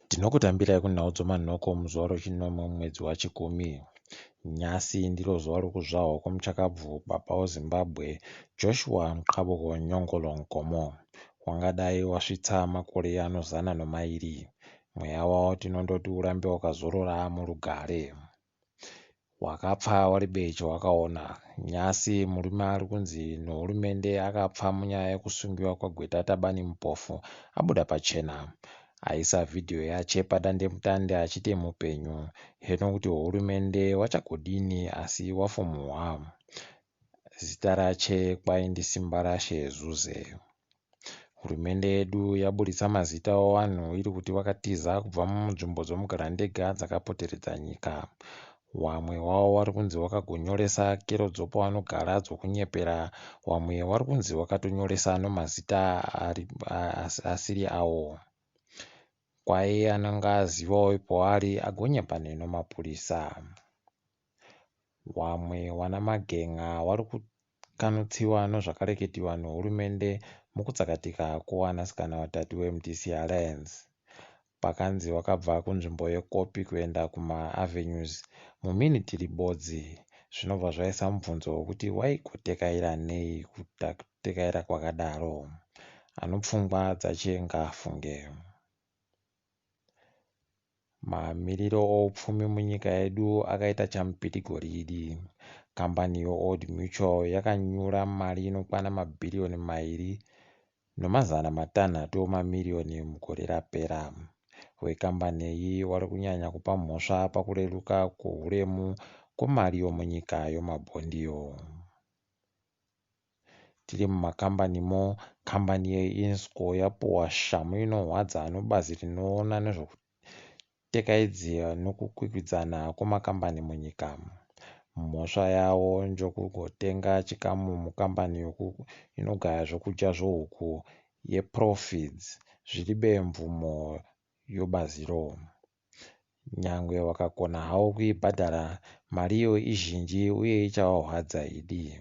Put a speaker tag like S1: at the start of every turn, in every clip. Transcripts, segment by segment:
S1: Tinokutambirai kunhau dzomanhoko muzuva rechinomwe mumwedzi waChikumi. Nhasi ndiro zuva rokuzvarwa kwomuchakabvu baba weZimbabwe Joshua Mqabuko Nyongolo Nkomo. Wangadai wasvitsa makore anozana nomairi. Mweya wavo tinondoti urambe wakazorora murugare. Wakapfa waribe chawakaona. Nhasi murume ari kunzi nehurumende akapfa munyaya yekusungiwa kwagweta Tabani Mpofu abuda pachena. Aisa vhidhiyo yache padandemutande achiti mupenyu. Heno kuti hurumende wachagodini asi wafumuhwa. Zita rache kwai ndiSimbarashe Zuze. Hurumende yedu yaburitsa mazita evanhu iri kuti vakatiza kubva munzvimbo dzomugarandega dzakapoteredza nyika. Wamwe wavo vari kunzi vakagonyoresa kero dzopavanogara dzokunyepera, wamwe vari kunzi vakatonyoresa nomazita asiri awo. Kwai anenge azivawo paari agonyepane nomapurisa. Wamwe wana magen'a wari kukanutsiwa nozvakareketiwa nehurumende mukutsakatika kwowanasikana watatu weMDC Alliance. Pakanzi wakabva kunzvimbo yeKopi kuenda kumaAvenues muminiti ribodzi zvinobva zvaisa mubvunzo wekuti waigotekaira nei kutekaira kwakadaro. Anopfungwa dzache ngaafunge. Mamiriro oupfumi munyika yedu akaita chamupidigoridi. Kambani yeOld Mutual yakanyura mari inokwana mabhiriyoni mairi nomazana matanhatu emamiriyoni mugore rapera. Vekambani iyi vari kunyanya kupa mhosva pakureruka kwouremu kwemari yomunyika yomabhondiyo. Tiri mumakambanimo, kambani yeInsco yapuhwa shamhu inorwadza nebazi rinoona nezvekutekaidzira nokukwikwidzana kwemakambani munyika. Mhosva yavo njokugotenga chikamu mukambani inogaya zvokudya zvohuku yeProfeeds zviribe mvumo yobaziro. Nyangwe wakakona hawo kuibhadhara, mari iyo izhinji uye ichavarwadza idi.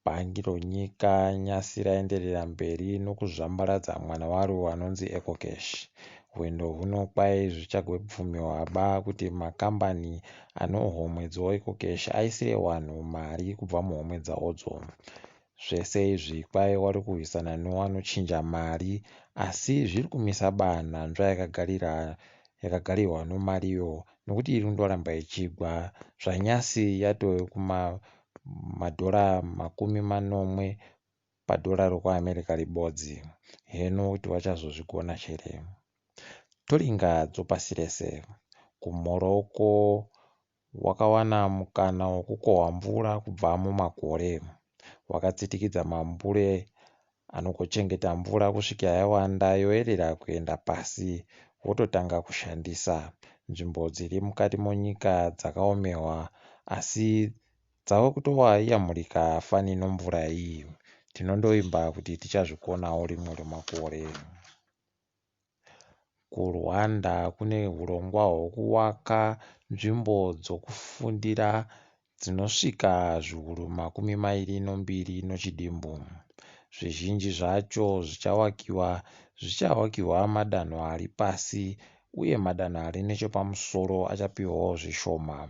S1: Bhangi ronyika nyasi raenderera mberi nokuzvambaradza mwana waro anonzi EcoCash. Hwendo huno kwai zvichagobvumiwa ba kuti makambani anohomwe dzoEcoCash aisire vanhu mari kubva muhomwe dzawodzo. Zvese izvi kwai wari kurwisana newanochinja mari asi zviri kumisa ba nhanzva yakagarira yakagarirwa nomariyo nokuti iri kundoramba ichigwa. Zvanyasi yatove kumadhora 70 padhora rokuAmerica ribodzi. Heno kuti vachazozvigona chere. Toringa dzopasi rese. KuMorocco wakawana mukana wokukohwa mvura kubva mumakore. Wakatsitikidza mambure anogochengeta mvura kusvika yawanda yoerera kuenda pasi wototanga kushandisa. Nzvimbo dziri mukati monyika dzakaomerwa asi dzave kutoyamurika fani nomvura iyi. Tinondoimba kuti tichazvikonawo rimwe remakore. KuRwanda kune hurongwa hwokuvaka nzvimbo dzokufundira dzinosvika zviuru 22 nochidimbu. Zvizhinji zvacho zvichavakiwa zvichavakiwa madanho ari pasi uye madanho ari nechepamusoro achapiwawo zvishoma.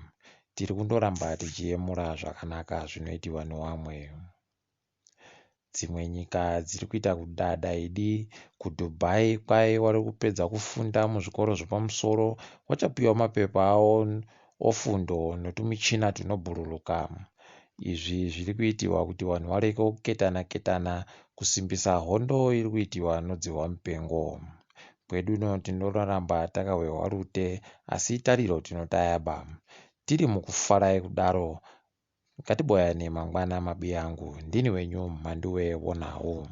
S1: Tiri kundoramba tichiyemura zvakanaka zvinoitiwa newamwe. Dzimwe nyika dziri kuita kudada idi. KuDubai kwai vari kupedza kufunda muzvikoro zvepamusoro vachapiwa mapepa avo ofundo netumichina tunobhururuka. Izvi zviri kuitiwa kuti vanhu varege kuketana ketana kusimbisa hondo iri kuitiwa nodzihwa mupengo. Kwedu uno tinoramba takahwehwa rute asi tariro tinotayaba. Tiri mukufarai kudaro ngatiboyane mangwana mabiyangu. Ndini wenyu Mhanduwe wonhau.